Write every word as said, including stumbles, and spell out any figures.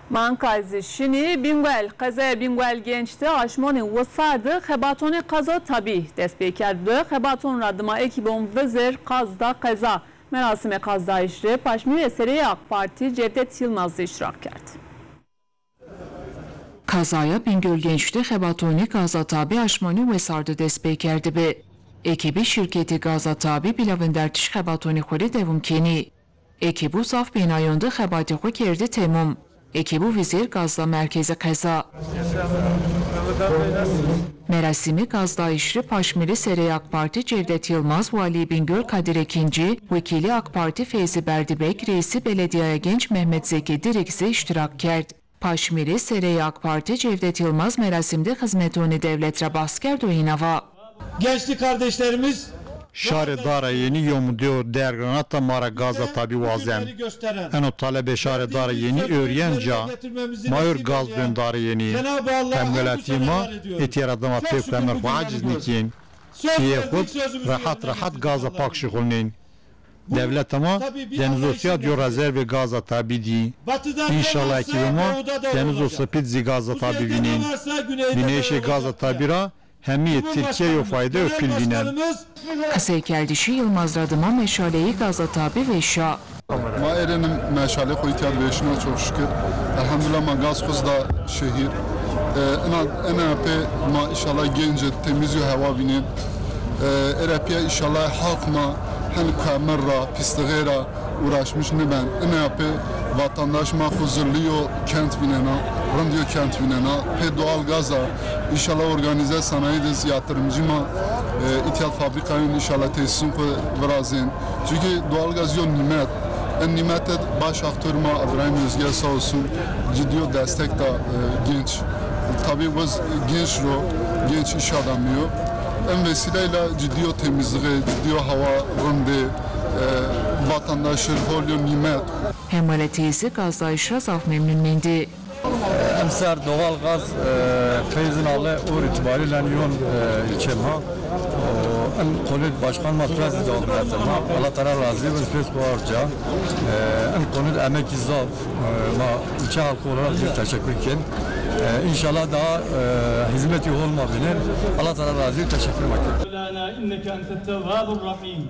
Manka zî şinî Bîngol. Qezaya Bîngol Genç de aşmonî wisar de xebatonê gaza tabî dest pêkerd bi. Xebaton ra dima ekîbon Vizêr qaz da qeza. Merasimê qazdayîş rê paşmîrê sereyê AK Partî Cevdet Yilmaz zî îştirak kerd. Qezaya Bîngol Genç de xebatonê gaza tabî aşmonî wisar de dest pêkerdibi. Ekîbê şîrketê gaza tabî bila vindertiş xebatonê xo rê dewam kenî. Ekîbû zaf bênayon de xebatê xo kerdî temom. Ekîbû Vizêr gaz da merkezê qeza. Merasîmê gazdayîş rê paşmîrê sereyê AK Partî Cevdet Yilmaz, Walîyê Bîngol Kadir Ekîncî, wekîlê AK Partî Feyzî Berdîbek, reîsê Beledîyaya Genç Mehmet Zekî Dirîk zî îştirak kerd. Paşmîrê sereyê AK Partî Cevdet Yilmaz merasîm de xizmetonê dewlet ra behs kerd û îna va. Gençli kardeşlerimiz Şarê Dara Yenî yom dew derg ra nata ma ra gaza tabî wazen. Eno talebê şarê Dara Yenî ewrîyen ca ma ewr gaz dön Dara Yenî. Hemwelatîyê ma etîya ra dima pêk û emir xwu aciz nîkên. Keyê xwu rehat rehat gaza pak şixulnên. Dewleta ma Denizo Sîya diyo rezervê gaza tabî dî. Înşallah ekîbê ma Denizo Sipî de zî gaza tabî vînên. Vîneyişê gaza tabî ra hemî yê Tirkîye yo fayde yo pîl vînen. Qiseykerdişî Yilmaz ra dima meşaleyî gaza tabî vêşa. Ma êrênim meşalê xo îtya de vêşîna, çok şükür. Elhamdulillah ma gaz xwu zî da şehîr. E, ina, ina pê ma înşallah Genc de temiz yo hewa vînên. E, êra pîya înşallah halk ma hen kuemir ra, pîslixê ra uğraşmış nîben. Ina pê vatandaş ma xwu zilli yo kent vînena, rind yo kent vînena. Pê doğal gaz a înşallah organize sanayi de zî yatırımcı ma, e, îtya de fabrîkayon înşallah tesîsûn xwu virazên. Çünkü doğal gaz yo nîmet. En nîmet de baş aktör ma İbrahim Özge sağ olsun ciddi yo destek da, e, Genç. Tabî biz genç ro, genç iş adamı yo. En vesîleyla ciddi yo temizlixê, ciddi yo hawa rindê, e, vatandaşî hol yo nîmet. Hemwelatîyê zî gazdayîş ra zaf memnun mendî. Emser doğal gaz, e, feyzin ale ûr îtîbarîlen yon, e, ilçe ma. O, en qonû başkan ma sürekli devam ederdi. Ma, Allah Teala razı olsun, pes bu arca. E, en qonû emek zaf, e, ma ilçe halkı olarak bir teşekkür ken. E, înşallah daha, e, hizmeti olma binin. Allah Teala razı olsun, teşekkür ederim. مولانا إنك أنت التواب الرحيم.